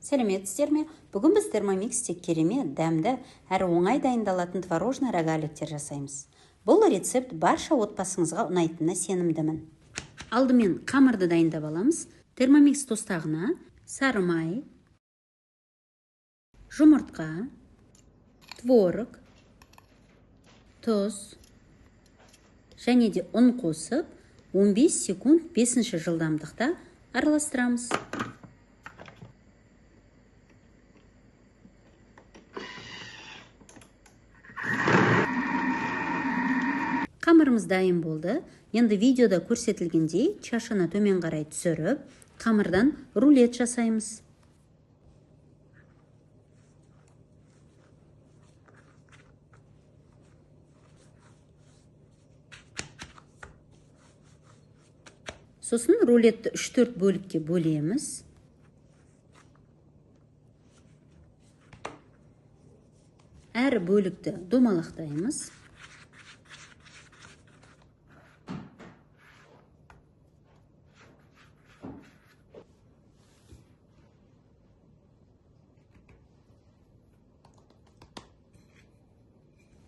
Сәлеметсіздер ме? Бүгін біз Термомиксте керемет, дәмді әрі оңай дайындалатын творожный рогаликтер жасаймыз. Бұл рецепт барша отбасыңызға ұнайтынына сенімдімін. Алдымен қамырды дайындап аламыз. Термомикс тостағына сары май, жұмыртқа, творог, тұз және де ұн қосып 15 секунд 5 жылдамдықта араластырамыз. Қамырымыз дайын болды. Енді видеода көрсетілгендей чашаны төмен қарай түсіріп, қамырдан рулет жасаймыз. Сосын рулетті 3-4 бөлікке бөлеміз. Әр бөлікті домалақтаймыз.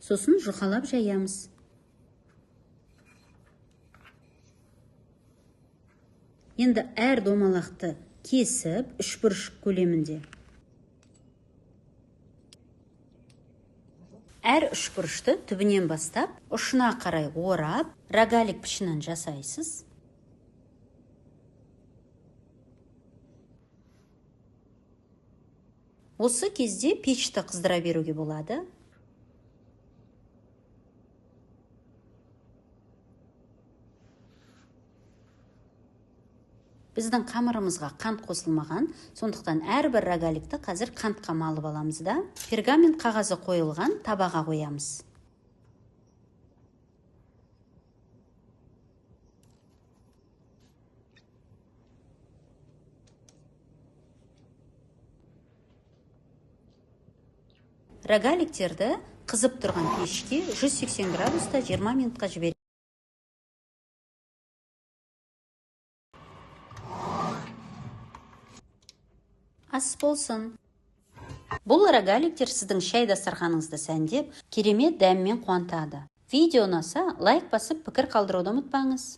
Сосын жұқалап жаямыз. Енді әр домалақты кесіп, үшбұрыш көлемінде. Әр үшбұрышты түбінен бастап, ұшына қарай орап, рогалик пішінін жасайсыз. Осы кезде пешті қыздыра беруге болады. Біздің қамырымызға қант қосылмаған, сондықтан әрбір рогаликті қазір қантқа малып аламыз да, пергамент қағазы қойылған табаға қоямыз. Рогаликтерді қызып тұрған пешке 180 градуста 20 минутқа жібереміз. Ас болсын. Бұл рогаликтер сіздің шай дастарханыңызды сәндеп, керемет дәммен қуантады. Видео ұнаса, лайк басып, пікір қалдыруды ұмытпаңыз.